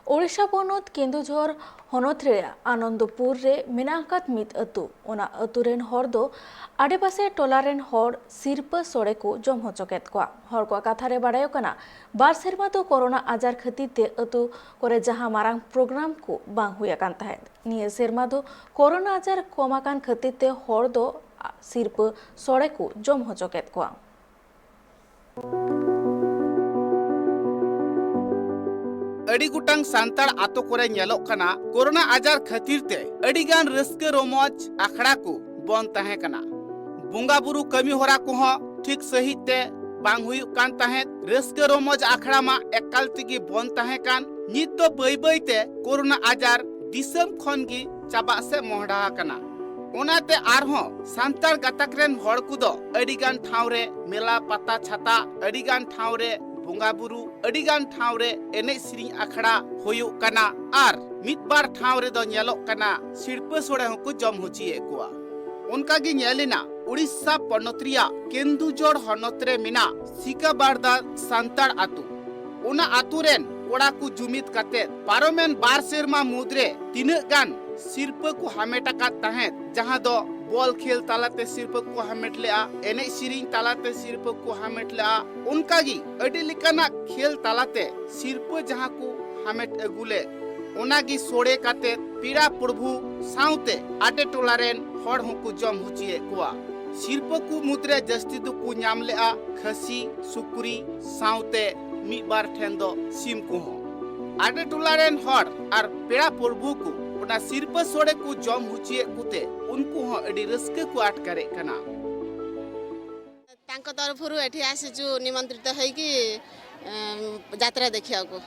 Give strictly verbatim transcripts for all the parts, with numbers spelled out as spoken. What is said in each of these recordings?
ᱳᱰᱤᱥᱟ ᱯᱚᱱᱚᱛ ᱠᱮᱱᱫᱩᱡᱷᱚᱨ ᱦᱚᱱᱚᱛ ᱨᱮᱭᱟᱜ ᱟᱱᱚᱱᱫᱚᱯᱩᱨ ᱨᱮ ᱢᱮᱱᱟᱜ ᱟᱠᱟᱫ ᱢᱤᱫ ᱟᱹᱛᱩ᱾ ᱚᱱᱟ ᱟᱹᱛᱩ ᱨᱮᱱ ᱦᱚᱲ ᱫᱚ ᱟᱰᱮᱯᱟᱥᱮ ᱴᱚᱞᱟ ᱨᱮᱱ ᱦᱚᱲ ᱥᱤᱨᱯᱟᱹ ᱥᱚᱲᱮ ᱠᱚ ᱡᱚᱢ ᱦᱚᱪᱚ ᱠᱮᱫ ᱠᱚᱣᱟ᱾ ᱦᱚᱲ ᱠᱚᱣᱟᱜ ᱠᱟᱛᱷᱟ ᱨᱮ ᱵᱟᱰᱟᱭᱚᱜ ᱠᱟᱱᱟ, ᱵᱟᱨ ᱥᱮᱨᱢᱟ ᱫᱚ ᱠᱳᱨᱳᱱᱟ ᱟᱡᱟᱨ ᱠᱷᱟᱹᱛᱤᱨ ᱛᱮ ᱟᱹᱛᱩ ᱠᱚᱨᱮ ᱡᱟᱦᱟᱸ ᱢᱟᱨᱟᱝ ᱯᱨᱳᱜᱨᱟᱢ ᱠᱚ ᱵᱟᱝ ᱦᱩᱭ ᱟᱠᱟᱱ ᱛᱟᱦᱮᱸᱫ᱾ ᱱᱤᱭᱟᱹ ᱥᱮᱨᱢᱟ ᱫᱚ ᱠᱳᱨᱳᱱᱟ ᱟᱡᱟᱨ ᱠᱚᱢ ᱟᱠᱟᱱ ᱠᱷᱟᱹᱛᱤᱨ ᱛᱮ ᱦᱚᱲ ᱫᱚ ᱥᱤᱨᱯᱟᱹ ᱥᱚᱲᱮ ᱠᱚ ᱡᱚᱢ ᱦᱚᱪᱚ ᱠᱮᱫ ᱠᱚᱣᱟ᱾ ᱟᱹᱰᱤ ᱜᱚᱴᱟᱝ ᱥᱟᱱᱛᱟᱲ ᱟᱛᱳ ᱠᱚᱨᱮ ᱧᱮᱞᱚᱜ ᱠᱟᱱᱟ, ᱠᱳᱨᱳᱱᱟ ᱟᱡᱟᱨ ᱠᱷᱟᱹᱛᱤᱨ ᱛᱮ ᱟᱹᱰᱤ ᱜᱟᱱ ᱨᱟᱹᱥᱠᱟᱹ ᱨᱚᱢᱚᱡᱽ ᱟᱠᱷᱲᱟ ᱠᱚ ᱵᱚᱱᱫ ᱛᱟᱦᱮᱸ ᱠᱟᱱᱟ᱾ ᱵᱚᱸᱜᱟ ᱵᱩᱨᱩ ᱠᱟᱹᱢᱤ ᱦᱚᱨᱟ ᱠᱚᱦᱚᱸ ᱴᱷᱤᱠ ᱥᱟᱹᱦᱤᱡ ᱛᱮ ᱵᱟᱝ ᱦᱩᱭᱩᱜ ᱠᱟᱱ ᱛᱟᱦᱮᱸᱫ᱾ ᱨᱟᱹᱥᱠᱟᱹ ᱨᱚᱢᱚᱡᱽ ᱟᱠᱷᱲᱟ ᱢᱟ ᱮᱠᱟᱞ ᱛᱮᱜᱮ ᱵᱚᱱᱫ ᱛᱟᱦᱮᱸ ᱠᱟᱱ᱾ ᱱᱤᱛ ᱫᱚ ᱵᱟᱹᱭ ᱵᱟᱹᱭ ᱛᱮ ᱠᱳᱨᱳᱱᱟ ᱟᱡᱟᱨ ᱫᱤᱥᱚᱢ ᱠᱷᱚᱱ ᱜᱮ ᱪᱟᱵᱟᱜ ᱥᱮᱫ ᱢᱚᱦᱰᱟ ᱟᱠᱟᱱᱟ᱾ ᱚᱱᱟᱛᱮ ᱟᱨᱦᱚᱸ ᱥᱟᱱᱛᱟᱲ ᱜᱟᱛᱟᱠ ᱨᱮᱱ ᱦᱚᱲ ᱠᱚᱫᱚ ᱟᱹᱰᱤ ᱜᱟᱱ ᱴᱷᱟᱶ ᱨᱮ ᱢᱮᱞᱟ ᱯᱟᱛᱟ ᱪᱷᱟᱛᱟ, ᱟᱹᱰᱤ ᱜᱟᱱ ᱴᱷᱟᱶ ᱨᱮ ᱵᱚᱸᱜᱟ ᱵᱩᱨᱩ, ᱟᱹᱰᱤ ᱜᱟᱱ ᱴᱷᱟᱶ ᱨᱮ ᱮᱱᱮᱡ ᱥᱮᱨᱮᱧ ᱟᱠᱷᱲᱟ ᱦᱩᱭᱩᱜ ᱠᱟᱱᱟ᱾ ᱟᱨ ᱢᱤᱫ ᱵᱟᱨ ᱴᱷᱟᱶ ᱨᱮᱫᱚ ᱧᱮᱞᱚᱜ ᱠᱟᱱᱟ, ᱥᱤᱲᱯᱟᱹ ᱥᱚᱲᱮ ᱦᱚᱸᱠᱚ ᱡᱚᱢ ᱦᱚᱪᱚᱭᱮᱫ ᱠᱚᱣᱟ᱾ ᱚᱱᱠᱟ ᱜᱮ ᱧᱮᱞ ᱮᱱᱟ ᱩᱲᱤᱥᱥᱟ ᱯᱚᱱᱚᱛ ᱨᱮᱭᱟᱜ ᱠᱮᱱᱫᱩᱡᱷᱚᱨ ᱦᱚᱱᱚᱛ ᱨᱮ ᱢᱮᱱᱟᱜ ᱥᱤᱠᱟᱵᱟᱲᱫᱟ ᱥᱟᱱᱛᱟᱲ ᱟᱛᱳ᱾ ᱚᱱᱟ ᱟᱛᱳ ᱨᱮᱱ ᱠᱚᱲᱟ ᱠᱚ ᱡᱩᱢᱤᱫ ᱠᱟᱛᱮ ᱯᱟᱨᱚᱢᱮᱱ ᱵᱟᱨ ᱥᱮᱨᱢᱟ ᱢᱩᱫᱽᱨᱮ ᱛᱤᱱᱟᱹᱜ ᱜᱟᱱ ᱥᱤᱨᱯᱟᱹ ᱠᱚ ᱦᱟᱢᱮᱴ ᱟᱠᱟᱫ ᱛᱟᱦᱮᱸᱫ, ᱡᱟᱦᱟᱸ ᱫᱚ ᱵᱚᱞ ᱠᱷᱮᱞ ᱛᱟᱞᱟᱛᱮ ᱥᱤᱨᱯᱟᱹ ᱠᱚ ᱦᱟᱢᱮᱴ ᱞᱮᱜᱼᱟ, ᱮᱱᱮᱡ ᱥᱮᱨᱮᱧ ᱛᱟᱞᱟᱛᱮ ᱥᱤᱨᱯᱟᱹ ᱠᱚ ᱦᱟᱢᱮᱴ ᱞᱮᱜᱼᱟ, ᱚᱱᱠᱟᱜᱮ ᱟᱹᱰᱤ ᱞᱮᱠᱟᱱᱟᱜ ᱠᱷᱮᱞ ᱛᱟᱞᱟᱛᱮ ᱥᱤᱨᱯᱟᱹ ᱡᱟᱦᱟᱸ ᱠᱚ ᱦᱟᱢᱮᱴ ᱟᱹᱜᱩ ᱞᱮᱫ, ᱚᱱᱟᱜᱮ ᱥᱚᱲᱮ ᱠᱟᱛᱮ ᱯᱮᱲᱟ ᱯᱨᱚᱵᱷᱩ ᱥᱟᱶᱛᱮ ᱟᱰᱮ ᱴᱚᱞᱟ ᱨᱮᱱ ᱦᱚᱲ ᱦᱚᱸᱠᱚ ᱡᱚᱢ ᱦᱚᱪᱚᱭᱮᱫ ᱠᱚᱣᱟ᱾ ᱥᱤᱨᱯᱟᱹ ᱠᱚ ᱢᱩᱫᱽᱨᱮ ᱡᱟᱹᱥᱛᱤ ᱫᱚᱠᱚ ᱧᱟᱢ ᱞᱮᱜᱼᱟ ᱠᱷᱟᱹᱥᱤ, ᱥᱩᱠᱨᱤ ᱥᱟᱶᱛᱮ ᱢᱤᱫ ᱵᱟᱨ ᱴᱷᱮᱱ ᱫᱚ ᱥᱤᱢ ᱠᱚᱦᱚᱸ᱾ ᱟᱰᱮ ᱴᱚᱞᱟ ᱨᱮᱱ ᱦᱚᱲ ᱟᱨ ᱯᱮᱲᱟ ᱯᱨᱚᱵᱷᱩ ᱠᱚ ᱚᱱᱟ ᱥᱤᱨᱯᱟᱹ ᱥᱚᱲᱮ ᱠᱚ ᱡᱚᱢ ᱦᱚᱪᱚᱭᱮᱫ ᱠᱚᱛᱮ ᱩᱱᱠᱩ ᱦᱚᱸ ᱟᱹᱰᱤ ᱨᱟᱹᱥᱠᱟᱹ ᱠᱚ ᱟᱴᱠᱟᱨᱮᱫ ᱠᱟᱱᱟ᱾ ତାଙ୍କ ତରଫରୁ ଏଠି ଆସିଛୁ ନିମନ୍ତ୍ରିତ ହେଇକି, ଏଁ, ଯାତ୍ରା ଦେଖିବାକୁ।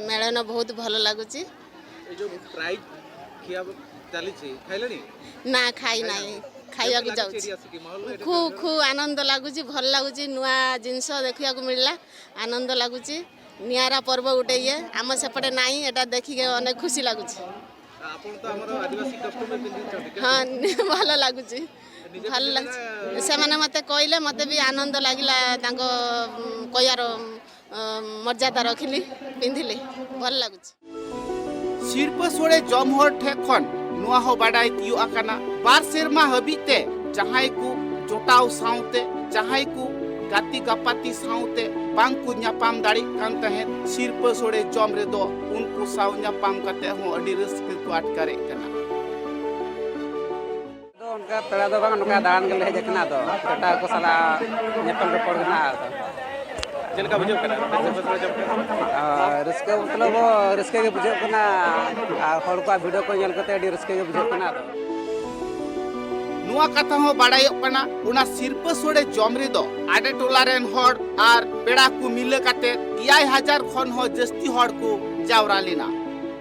ମେଳନ ବହୁତ ଭଲ ଲାଗୁଛି। ଏ ଯୋଉ ପ୍ରାଇଜ୍ ଖିଆ ଚାଲିଛି, ଖାଇଲେଣି? ନା, ଖାଇ ନାହିଁ। ଖାଇବାକୁ ଯାଉଛି। ଖୁବ୍, ଖୁବ୍ ଆନନ୍ଦ ଲାଗୁଛି, ଭଲ ଲାଗୁଛି, ନୂଆ ଜିନିଷ ଦେଖିବାକୁ ମିଳିଲା, ଆନନ୍ଦ ଲାଗୁଛି। ନିଆରା ପର୍ବ ଗୋଟେ ଇଏ, ଆମ ସେପଟେ ନାହିଁ, ଏଟା ଦେଖିକି ଅନେକ ଖୁସି ଲାଗୁଛି। ଆପଣ ତ ଆମର ଆଦିବାସୀ କଷ୍ଟ୍ୟୁମ୍ ପିନ୍ଧିଛନ୍ତି। ହଁ, ଭଲ ଲାଗୁଛି। ଭଲ ଲାଗୁଛି। ସେମାନେ ମୋତେ କହିଲେ, ମୋତେ ବି ଆନନ୍ଦ ଲାଗିଲା ତାଙ୍କ, ଉଁ, କହିବାର, ଉଁ, ᱚ, ᱢᱚᱨᱡᱟᱫᱟ ᱨᱚᱠᱷᱤᱞᱤ ᱯᱤᱸᱫᱷᱤᱞᱤ, ଭଲ ଲାଗୁଛି। ᱥᱤᱨᱯᱟᱹ ᱥᱳᱲᱮ ᱡᱚᱢ ᱦᱚᱲ ᱴᱷᱮᱱ ᱠᱷᱚᱱ ᱱᱚᱣᱟ ᱦᱚᱸ ᱵᱟᱰᱟᱭ ᱛᱤᱭᱳᱜ ᱟᱠᱟᱱᱟ, ᱵᱟᱨ ᱥᱮᱨᱢᱟ ᱦᱟᱹᱵᱤᱡ ᱛᱮ ᱡᱟᱦᱟᱸᱭ ᱠᱚ ᱡᱚᱴᱟᱣ ᱥᱟᱶᱛᱮ, ᱡᱟᱦᱟᱸᱭ ᱠᱚ ᱜᱟᱛᱮ ᱜᱟᱯᱟᱛᱮ ᱥᱟᱶᱛᱮ ᱵᱟᱝ ᱠᱚ ᱧᱟᱯᱟᱢ ᱫᱟᱲᱮᱜ ᱠᱟᱱ ᱛᱟᱦᱮᱸᱫ, ᱥᱤᱨᱯᱟᱹ ᱥᱳᱲᱮ ᱡᱚᱢ ᱨᱮᱫᱚ ᱩᱱᱠᱩ ᱥᱟᱶ ᱧᱟᱯᱟᱢ ᱠᱟᱛᱮ ᱦᱚᱸ ᱟᱹᱰᱤ ᱨᱟᱹᱥᱠᱟᱹ ᱠᱚ ᱟᱴᱠᱟᱨᱮᱫ ᱠᱟᱱᱟ᱾ ᱫᱚ ᱚᱱᱠᱟ ᱯᱮᱲᱟ ᱫᱚ ᱵᱟᱝ, ᱱᱚᱝᱠᱟ ᱫᱟᱬᱟᱱ ᱜᱮᱞᱮ ᱦᱮᱡ ᱟᱠᱟᱱᱟ᱾ ᱟᱫᱚ ᱡᱚᱴᱟᱣ ᱠᱚ ᱥᱟᱞᱟᱜ ᱧᱟᱯᱟᱢ ᱨᱚᱯᱚᱲ ᱜᱮ ᱱᱟᱦᱟᱜ᱾ ᱟᱫᱚ ᱪᱮᱫ ᱞᱮᱠᱟ ᱵᱩᱡᱷᱟᱹᱜ ᱠᱟᱱᱟ ᱱᱚᱰᱮ ᱥᱤᱨᱯᱟᱹ ᱥᱳᱲᱮ ᱡᱚᱢ ᱠᱟᱛᱮ? ᱟᱨ ᱨᱟᱹᱥᱠᱟᱹ ᱢᱚᱛᱞᱚᱵ ᱨᱟᱹᱥᱠᱟᱹ ᱜᱮ ᱵᱩᱡᱷᱟᱹᱜ ᱠᱟᱱᱟ, ᱟᱨ ᱦᱚᱲ ᱠᱚᱣᱟᱜ ᱵᱷᱤᱰᱤᱭᱳ ᱠᱚ ᱧᱮᱞ ᱠᱟᱛᱮ ᱟᱹᱰᱤ ᱨᱟᱹᱥᱠᱟᱹ ᱜᱮ ᱵᱩᱡᱷᱟᱹᱜ ᱠᱟᱱᱟ᱾ ᱟᱫᱚ ᱱᱚᱣᱟ ᱠᱟᱛᱷᱟ ᱦᱚᱸ ᱵᱟᱲᱟᱭᱚᱜ ᱠᱟᱱᱟ, ᱚᱱᱟ ᱥᱤᱨᱯᱟᱹ ᱥᱳᱲᱮ ᱡᱚᱢ ᱨᱮᱫᱚ ᱟᱰᱮ ᱴᱚᱞᱟ ᱨᱮᱱ ᱦᱚᱲ ᱟᱨ ᱯᱮᱲᱟ ᱠᱚ ᱢᱤᱞᱟᱹ ᱠᱟᱛᱮ ᱮᱭᱟᱭ ᱦᱟᱡᱟᱨ ᱠᱷᱚᱱ ᱦᱚᱸ ᱡᱟᱹᱥᱛᱤ ᱦᱚᱲ ᱠᱚ ᱡᱟᱣᱨᱟ ᱞᱮᱱᱟ᱾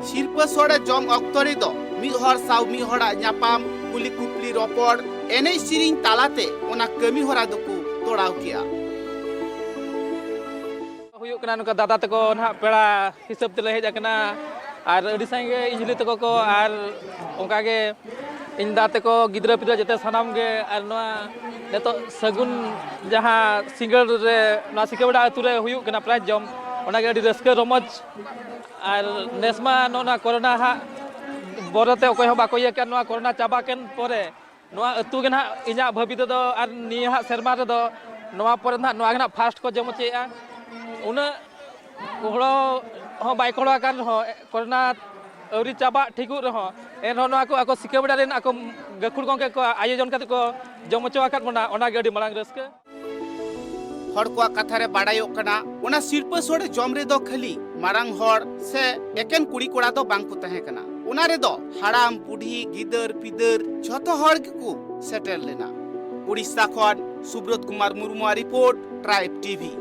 ᱥᱤᱨᱯᱟᱹ ᱥᱳᱲᱮ ᱡᱚᱢ ᱚᱠᱛᱚ ᱨᱮᱫᱚ ᱢᱤᱫ ᱦᱚᱲ ᱥᱟᱶ ᱢᱤᱫ ᱦᱚᱲᱟᱜ ᱧᱟᱯᱟᱢ, ᱠᱩᱞᱤ ᱠᱩᱯᱞᱤ ᱨᱚᱯᱚᱲ, ᱮᱱᱮᱡ ᱥᱮᱨᱮᱧ ᱛᱟᱞᱟᱛᱮ ᱚᱱᱟ ᱠᱟᱹᱢᱤ ᱦᱚᱨᱟ ᱫᱚᱠᱚ ᱛᱚᱲᱟᱣ ᱠᱮᱜᱼᱟ᱾ ᱦᱩᱭᱩᱜ ᱠᱟᱱᱟ ᱱᱚᱝᱠᱟ ᱫᱟᱫᱟ ᱛᱟᱠᱚ ᱱᱟᱦᱟᱜ ᱯᱮᱲᱟ ᱦᱤᱥᱟᱹᱵ ᱛᱮᱞᱮ ᱦᱮᱡ ᱟᱠᱟᱱᱟ, ᱟᱨ ᱟᱹᱰᱤ ᱥᱟᱸᱜᱮ ᱤᱧ ᱦᱤᱞᱤ ᱛᱟᱠᱚ ᱠᱚ, ᱟᱨ ᱚᱱᱠᱟᱜᱮ ᱤᱧ ᱫᱟ ᱛᱟᱠᱚ, ᱜᱤᱫᱽᱨᱟᱹ ᱯᱤᱫᱽᱨᱟᱹ ᱡᱚᱛᱚ ᱥᱟᱱᱟᱢ ᱜᱮ, ᱟᱨ ᱱᱚᱣᱟ ᱱᱤᱛᱚᱜ ᱥᱟᱹᱜᱩᱱ ᱡᱟᱦᱟᱸ ᱥᱤᱸᱜᱟᱹᱲ ᱨᱮ ᱱᱚᱣᱟ ᱥᱤᱠᱟᱹᱵᱮᱲᱟ ᱟᱹᱛᱩ ᱨᱮ ᱦᱩᱭᱩᱜ ᱠᱟᱱᱟ ᱯᱨᱟᱭᱤᱡᱽ ᱡᱚᱢ, ᱚᱱᱟᱜᱮ ᱟᱹᱰᱤ ᱨᱟᱹᱥᱠᱟᱹ ᱨᱚᱢᱚᱡᱽ᱾ ᱟᱨ ᱱᱮᱥ ᱢᱟ ᱱᱚᱜᱼᱚ ᱱᱚᱣᱟ ᱠᱳᱨᱳᱱᱟ ᱦᱟᱸᱜ ᱵᱚᱨᱮᱛᱮ ᱚᱠᱚᱭ ᱦᱚᱸ ᱵᱟᱠᱚ ᱤᱭᱟᱹ ᱠᱮᱫ, ᱱᱚᱣᱟ ᱠᱳᱨᱳᱱᱟ ᱪᱟᱵᱟ ᱠᱮᱱ ᱯᱚᱨᱮ ᱱᱚᱣᱟ ᱟᱹᱛᱩ ᱜᱮ ᱱᱟᱦᱟᱜ ᱤᱧᱟᱹᱜ ᱵᱷᱟᱹᱵᱤ ᱛᱮᱫᱚ ᱟᱨ ᱱᱤᱭᱟᱹ ᱦᱟᱸᱜ ᱥᱮᱨᱢᱟ ᱨᱮᱫᱚ ᱱᱚᱣᱟ ᱯᱚᱨᱮ ᱱᱟᱦᱟᱜ ᱱᱚᱣᱟ ᱜᱮ ᱱᱟᱦᱟᱜ ᱯᱷᱟᱥᱴ ᱠᱚ ᱡᱚᱢ ᱦᱚᱪᱚᱭᱮᱫᱼᱟ᱾ ᱩᱱᱟᱹᱜ ᱜᱚᱦᱚᱲᱚ ᱦᱚᱸ ᱵᱟᱭ ᱜᱚᱦᱚᱲᱚ ᱟᱠᱟᱱ ᱨᱮᱦᱚᱸ, ᱠᱳᱨᱳᱱᱟ ᱟᱹᱣᱨᱤ ᱪᱟᱵᱟᱜ ᱴᱷᱤᱠᱚᱜ ᱨᱮᱦᱚᱸ, ᱮᱱᱨᱮᱦᱚᱸ ᱱᱚᱣᱟ ᱠᱚ ᱟᱠᱚ ᱥᱤᱠᱟᱹᱵᱮᱲᱟ ᱨᱮᱱ ᱟᱠᱚ ᱜᱟᱹᱠᱷᱩᱲ ᱜᱚᱢᱠᱮ ᱠᱚ ᱟᱭᱳᱡᱚᱱ ᱠᱟᱛᱮ ᱠᱚ ᱡᱚᱢ ᱦᱚᱪᱚ ᱟᱠᱟᱫ ᱵᱚᱱᱟ, ᱚᱱᱟᱜᱮ ᱟᱹᱰᱤ ᱢᱟᱨᱟᱝ ᱨᱟᱹᱥᱠᱟᱹ᱾ ᱦᱚᱲ ᱠᱚᱣᱟᱜ ᱠᱟᱛᱷᱟ ᱨᱮ ᱵᱟᱲᱟᱭᱚᱜ ᱠᱟᱱᱟ, ᱚᱱᱟ ᱥᱤᱨᱯᱟᱹ ᱥᱳᱲᱮ ᱡᱚᱢ ᱨᱮᱫᱚ ᱠᱷᱟᱹᱞᱤ ᱢᱟᱨᱟᱝ ᱦᱚᱲ ᱥᱮ ᱮᱠᱮᱱ ᱠᱩᱲᱤ ᱠᱚᱲᱟ ᱫᱚ ᱵᱟᱝ ᱠᱚ ᱛᱟᱦᱮᱸ ᱠᱟᱱᱟ᱾ ᱚᱱᱟ ᱨᱮᱫᱚ ᱦᱟᱲᱟᱢ ᱵᱩᱰᱷᱤ, ᱜᱤᱫᱟᱹᱨ ᱯᱤᱫᱟᱹᱨ ᱡᱷᱚᱛᱚ ᱦᱚᱲ ᱜᱮᱠᱚ ᱥᱮᱴᱮᱨ ᱞᱮᱱᱟ᱾ ᱩᱲᱤᱥᱥᱟ ᱠᱷᱚᱱ ᱥᱩᱵᱨᱚᱛ ᱠᱩᱢᱟᱨ ᱢᱩᱨᱢᱩᱣᱟᱜ ᱨᱤᱯᱳᱨᱴ, ᱴᱨᱟᱭᱤᱵᱽ ᱴᱤᱵᱷᱤ᱾